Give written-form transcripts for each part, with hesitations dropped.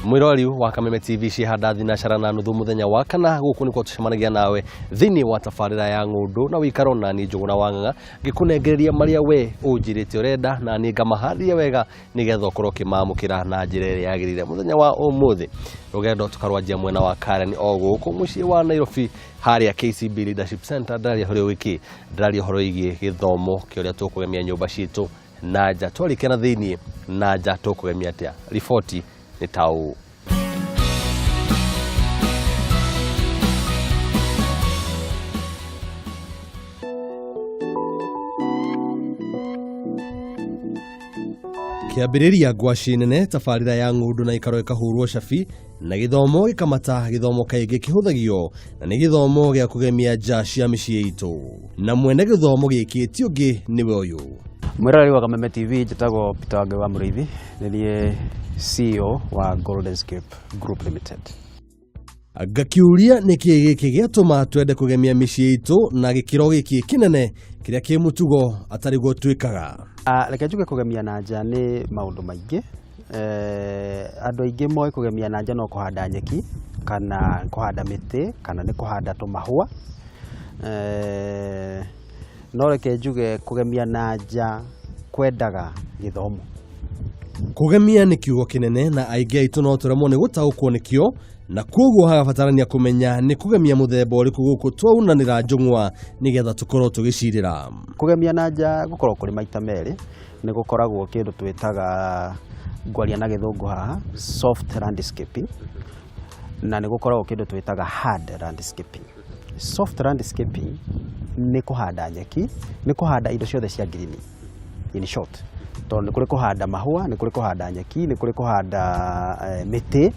Mwĩrori wa Kameme TV ciĩ thinacara na nuthu mũthenya wa kana, gũkũ nĩkuo tũcemanagia nawe thĩinĩ wa tabarĩra ya ng'ũndũ na wĩikaro na niĩ Njũgũna wa Ng'ang'a ngĩkũnengereria marĩa we ũnjĩrĩte ũrenda na niĩ ngamaharĩria wega nĩgetha ũkorwo ũkĩmamũkĩra na njĩra ĩrĩa yagĩrĩire. Mũthenya wa ũmũthĩ rũgendo tũkarwanjia mwena wa Karen o gũkũ mũciĩ wa Nairobi harĩa KCB Leadership Center. Ndĩraria ũhoro wĩkĩ? Ndĩraria ũhoro wĩgiĩ gĩthomo kĩa ũrĩa tũkũgemia nyũmba citũ na nja, twarĩkia na thĩiniĩ na nja tũkũgemia atĩa. Riboti nĩ ta ũũ. Kĩambĩrĩria ngwacĩ nene tabarĩra ya ng'ũndũ na ikaro ĩkahũrwo cabi na gĩthomo gĩkamata. Gĩthomo kaingĩ kĩhũthagio na nĩ gĩthomo gĩa kũgemia nja cia mĩciĩ itũ, na mwene gĩthomo gĩkĩ ti ũngĩ nĩwe ũyũ. Mwĩroreri wa Kameme TV, njĩtagwo Peter Wangai wa Mũrĩithi, nĩ niĩ CEO wa Goldenscape Group Limited. Ngakiuria nĩkĩ gĩkĩ gĩatũma twende kũgemia mĩciĩ itũ na gĩkĩro gĩkĩ kĩnene kĩrĩa kĩ mũtugo atarĩ guo twĩkaga? Reke njuge kũgemia na nja nĩ maũndũ maingĩ. Andũ aingĩ moĩ kũgemia na nja no kũhanda nyeki kana kũhanda mĩtĩ kana nĩ kũhanda tũmahũa. No reke njuge kũgemia na nja kwendaga gĩthomo. Kũgemia nĩ kiugo kĩnene na aingĩ aitũ no tũremwo nĩ gũtaũkwo nĩkĩo, na koguo hagabatarania kũmenya nĩ kũgemia mũthemba ũrĩkũ gũkũ twaunanĩra njũng'wa nĩgetha tũkorwo tũgĩcirĩra. Kũgemia na nja gũkoragwo kũrĩ maita merĩ. Nĩ gũkoragwo kĩndũ twĩtaga, ngwaria na gĩthũngũ haha, soft landscaping, na nĩ gũkoragwo kĩndũ twĩtaga hard landscaping. Soft landscaping nĩ kũhanda nyeki, nĩ kũhanda indo ciothe cia green in short, tondũ nĩ kũrĩ kũhanda mahũa, nĩ kũrĩ kũhanda nyeki, nĩ kũrĩ kũhanda mĩtĩ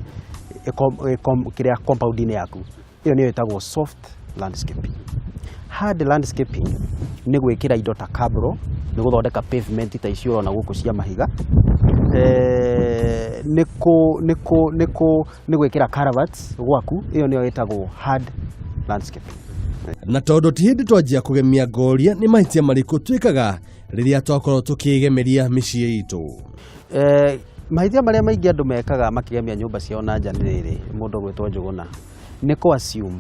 kĩrĩa compound-inĩ yaku. Ĩyo nĩyo ĩtagwo soft landscaping. Hard landscaping nĩ gwĩkĩra indo ta cabro, nĩ gũthondeka pavement ta ici ũrona gũkũ cia mahiga, nĩ kũ nĩ kũ nĩ kũ nĩ gwĩkĩra culverts gwaku. Ĩyo nĩyo ĩtagwo hard landscaping. Na tondũ ti hĩndĩ twanjia kũgemia, ngoria nĩ mahĩtia marĩkũ twĩkaga rĩrĩa twakorwo tũkĩgemeria mĩciĩ itũ? Mahĩtia marĩa maingĩ andũ mekaga makĩgemia nyũmba ciao na nja nĩ rĩrĩ, mũndũ ũgwĩtwo Njũgũna, nĩ kũ assume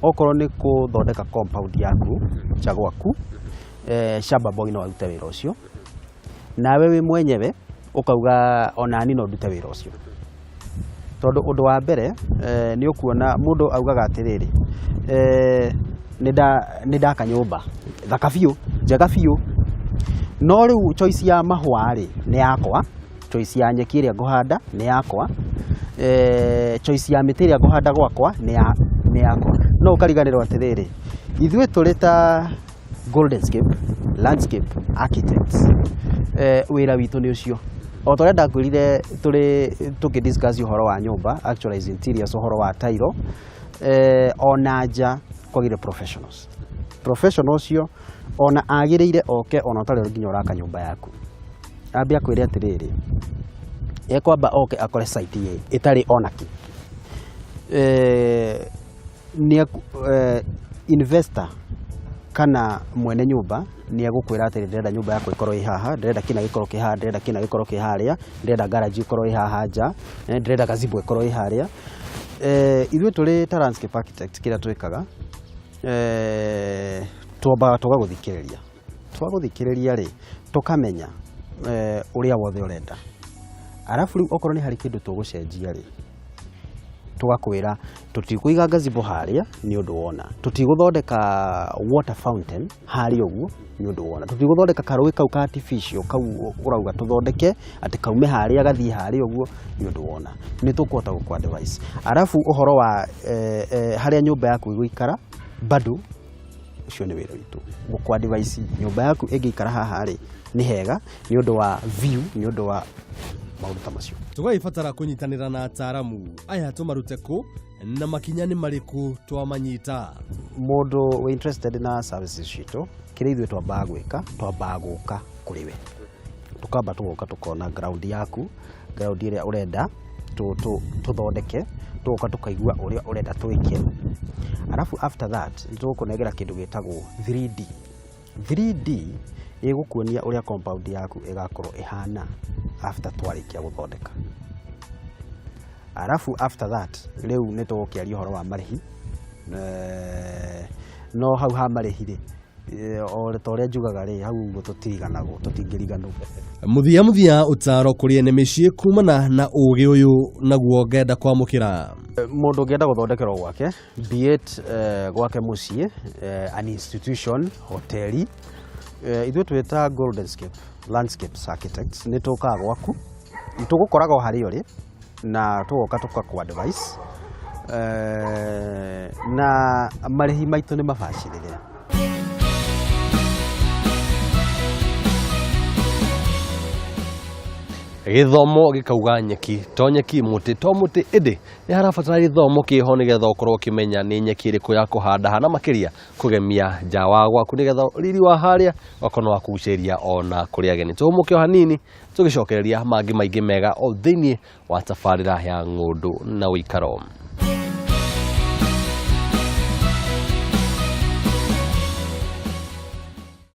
okorwo nĩ gũthondeka compound yaku nja gwaku, shamba boy no arute wĩra ũcio, nawe wĩ mwenyewe ũkauga onani no ndute wĩra ũcio. Tondũ ũndũ wa mbere, nĩ ũkuona mũndũ augaga atĩrĩrĩ, nĩ ndaka nyũmba thaka biũ, njega biũ, no rĩu choice ya mahũa rĩ nĩ yakwa, choice ya nyeki ĩrĩa ngũhanda nĩ yakwa, choice ya mĩtĩ ĩrĩa ngũhanda gwakwa nĩ yakwa. No ũkariganĩrwo atĩrĩrĩ, ithuĩ tũrĩ ta Goldenscape Landscape Architects, wĩra witũ nĩ ũcio. O ta ũrĩa ndakwĩrire tũrĩ tũkĩ discuss ũhoro wa nyũmba, actualize interiors, ũhoro wa tairo, ona nja kwagĩrĩire professionals. Professional ũcio ona agĩrĩire oke ona ũtarĩ nginya ũraka nyũmba yaku, ambe akwĩre atĩrĩrĩ, ekwamba oke akore site ĩtarĩ ona kĩ. Nĩ investor kana mwene nyũmba nĩ egũkwĩra atĩrĩ, "Ndĩrenda nyũmba yakwa ĩkorwo ĩ haha, ndĩrenda kĩna gĩkorwo kĩ haha, ndĩrenda kĩna gĩkorwo kĩ harĩa, ndĩrenda garage ĩkorwo ĩ haha nja, ndĩrenda gazebo ĩkorwo ĩ harĩa." Ithuĩ tũrĩ ta landscape architect, kĩrĩa twĩkaga, twambaga tũgagũthikĩrĩria. Twagũthikĩrĩria rĩ, tũkamenya ũrĩa wothe ũrenda, arabu rĩu okorwo nĩ harĩ kĩndũ tũgũcenjia rĩ, tũgakwĩra tũtikũiga gazebo harĩa nĩ ũndũ wona, tũtigũthondeka water fountain harĩa ũguo nĩ ũndũ wona, tũtigũthondeka karũĩ kau ka artificial kau ũrauga tũthondeke atĩ kaume harĩa gathiĩ harĩa ũguo nĩ ũndũ wona. Nĩ tũkũhota gũkũ advice. Arabu ũhoro wa harĩa nyũmba yaku ĩgũikara, bado ũcio nĩ wĩra witũ gũkũ advice, nyũmba yaku ĩngĩikara haha rĩ nĩ hega nĩ ũndũ wa view, nĩ ũndũ wa maũndũ ta macio. Tũgagĩbatara kũnyitanĩra na ataaramu aya, tũmarute kũ na makinya nĩ marĩkũ twamanyita? Mũndũ wĩ interested na services citũ, kĩrĩa ithuĩ twambaga gwĩka, twambaga gũka kũrĩ we, tũkamba tũgoka tũkona ground yaku, ground ĩrĩa ũrenda tũthondeke, tũgoka tũkaigua ũrĩa ũrenda twĩke. Arabu after that nĩ tũgũkũnengera kĩndũ gĩtagwo 3D. 3D ĩgũkuonia ũrĩa compound yaku ĩgakorwo ĩhana after twarĩkia gũthondeka. Arabu after that rĩu nĩ tũgũkĩaria ũhoro wa marĩhi. No hau ha marĩhi rĩ, o ta ũrĩa njugaga rĩ, hau ũguo tũtiriganagwo, tũtingĩriganwo. Mũthia mũthia ũtaro kũrĩ ene mĩciĩ kumana na ũgĩ ũyũ naguo ngenda kwamũkĩra. Mũndũ ũngĩenda gũthondekerwo gwake, be it gwake mũciĩ, an institution, hoteli, ithuĩ twĩta Goldenscape Landscapes Architects, nĩ tũkaga gwaku, tũgũkoraga o harĩa ũrĩ, na tũgoka tũgakũ advice, na marĩhi maitũ nĩ mabacĩrĩre. Gĩthomo gĩkauga nyeki to nyeki, mũtĩ to mũtĩ, ĩndĩ nĩ harabatara gĩthomo kĩho nĩgetha ũkorwo ũkĩmenya nĩ nyeki ĩrĩkũ ya kũhanda ha na makĩria kũgemia nja wa gwaku nĩgetha riri wa harĩa ũgakorwo nĩ wa kũgucĩrĩria ona kũrĩ ageni. Tũhũmũke o hanini tũgĩcokereria mangĩ maingĩ mega o thĩinĩ wa tabarĩra ya Ng'ũndũ na Ũikaro.